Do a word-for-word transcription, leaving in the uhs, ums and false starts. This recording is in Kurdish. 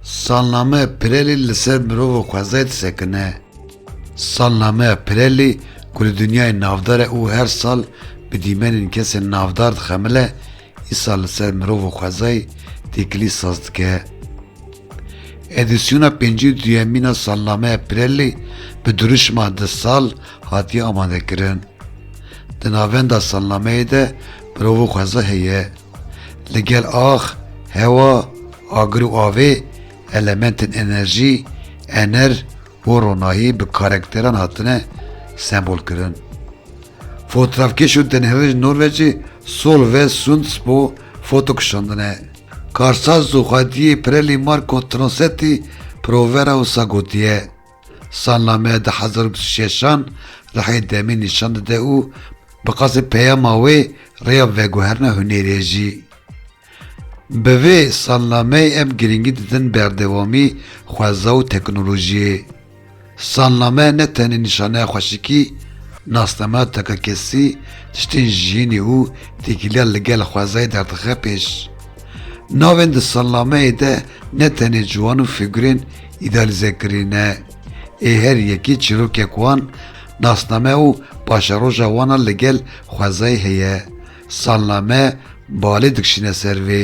Salnameya Pirelî li ser mirov û xwezayê disekine. Salnameya Pirelî ku li dinyayê navdar e û her sal bi dîmenên kesên navdar dixemile, îsal li ser mirov û xwezayê têkilî saz dike. Edîsyona pêncî û duyemîn a Salnameya Pirelî bi duruşma di sal hatiye amadekirin. Di navenda salnameyê de mirov û xweza heye. Li gel ax, hewa, agir û avê, elementên enerjî, ener û ronahî bi karakteran hatine sembolkirin. Fotografkêş û denhêrî ji Norvecê Solveig Sundsbo foto kişandine. Karsaz û xwediyê Pirelî Marco Tronseti provera wisa gotiye. Salnameya du hezar û bîst û şeşan rihê demê nîşan dide û bi qasê peyama wê rêya veguherina hunerê jî. Bi vê salnameyê em girîngî didin berdewamî xweza û teknolojiyê. Salname ne tenê nîşaneya xweşikî, nasnameya tekakesî, tiştên jiyînî û têkiliya li gel xwezayê derdixe pêş. Navên di salnameyê de ne tenê ciwan û fîgurên îdealîzekirî ne. Ê her yekî çîrokek wan, nasname û paşeroja wan a li gel xwezayê heye. Salname balê dikişîne ser vê.